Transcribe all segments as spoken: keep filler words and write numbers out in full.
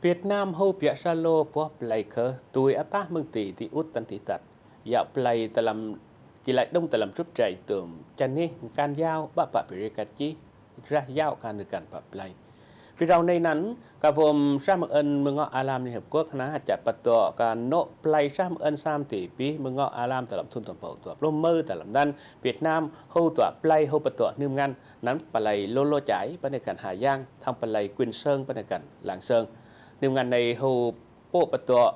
Việt Nam hâu piă sa lô boh play khơh tui atah mơ̆ng ti ti ŭt tăn ti tăt. Yau play tơlăm ki lai đŏng tơlăm čŭp čai tơm čăn nih kan yau ƀă pă pơri kat čih rah yau ka nư kan pă play. Pơrao nây năn ka vom sah mơ̆ng ơn mơngŏ alam Liên Hợp Quốc năn hơčăt pơtŏ ka nô̆ play sah mơ̆ng ơn sam ti pih mơngŏ alam tơlăm thŭn tơm pơh tua plơh mơ tơlăm năn Việt Nam hâu tua play hâu pơtŏ nưm ngăn năn play lô lô čai pă nây kan Hà Giang, thŏng play Quyền Sơn pă nây kan Lạng Sơn. Nưm ngăn nây hâu pô pơtŏ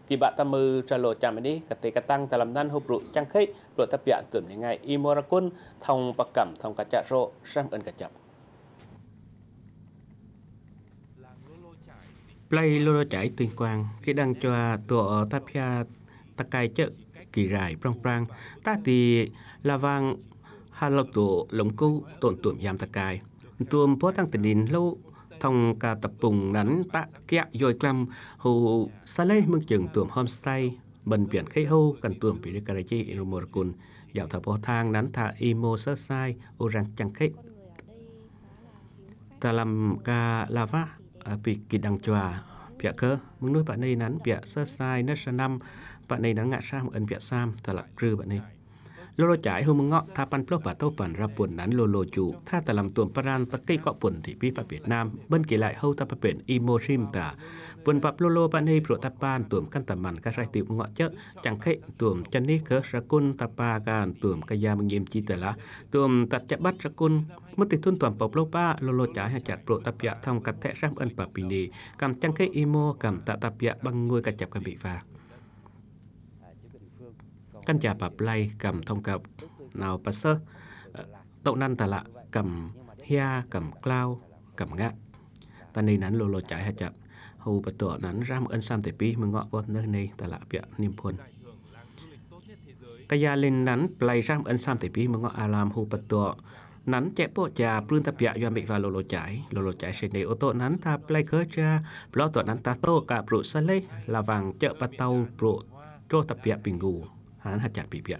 ki ƀă ta mơ sa lô čăm anih kơtê kơtăng tơlăm năn hâu brŭ čăng khĕ brŭ ta piă tŭm ngai i mô ra kun thŏng pơkăm thŏng ka čă rô sah mơ̆ng ơn ka čăp. Play lô lô čai Tuyên Quang ki đang čua tua ta phia ta kai čơ̆ ki rai prong prang ta ti la vang ha lô tŭ lông kŭ tŏn tŭm yam ta kai. Tŭm pô tăng tơ nin lô thŏng ka tơpŭng năn ta kiă yôi klăm hâu sa lêh mơ̆ng čơng tŭm homestay bơ̆n piăn khĕ hâu kăn tŭm pơri ka rai čih i mô ra kun. Yau tha pô thang năn tha i mô sơ sai u răng čăng khĕ. Tơlăm ka la vah, a, pi ki đang čua piă khơh. Mơ̆ng nuih pă nây năn piă sơ sai nơh sa năm pă nây năn ngă sah mơ̆ng ơn piă sam tơlă krư pă nây. Lô lô čai hâu mơngŏ tha păn plơh pă tâu păn ra pŭn năn lô lô ču tha tơlăm tŭm pran ta kĭ kŏ pŭn ti pih pă Việt Nam bơ̆n ki lai hâu ta pă pên i mô rim ta. Pŭn pă plô lô pă nây brŭ ta pan tŭm kăn ta măn ka rai ti mơngŏ čơ̆ čăng khĕ tŭm čăn nih khơh ra kun ta pa kan tŭm ka ya mơ̆ng nhim či tơlah tŭm tăt čă ƀăt ra kun. Mơ̆ng ti thŭn tơm pơh plơh pă lô lô čai hơčăt brŭ ta piă thŏng ka thĕ sah mơ̆ng ơn pă pi ni kăm čăng khĕ i mô kăm ta ta piă ƀăng ngôi ka čăp kăm ƀĭ va. Kăn ja pă play kăm thŏng kăp nao pă sơh, ơ, tŏ năn tơlă kăm hia, kăm klao, kăm ngă. Ta nây năn lô lô čai hơčăt hâu pơtŏ năn sah mơ̆ng ơn sam ti pih mơngŏ pơh nơh nây tơlă piă nim phŭn. Ka ya lin năn play sah mơ̆ng ơn sam ti pih mơngŏ alam hâu pơtŏ năn čĕ pô ja prưn ta piă yua mĭ va lô lô čai. Lô lô čai sê nê ô tô năn ta play khơh ja, plô tô năn ta tô ka brŭ sa lêh la vang čơ̆ pă tâu brŭ trô ta piă pi ngu. Hăn hơčăt pi piă.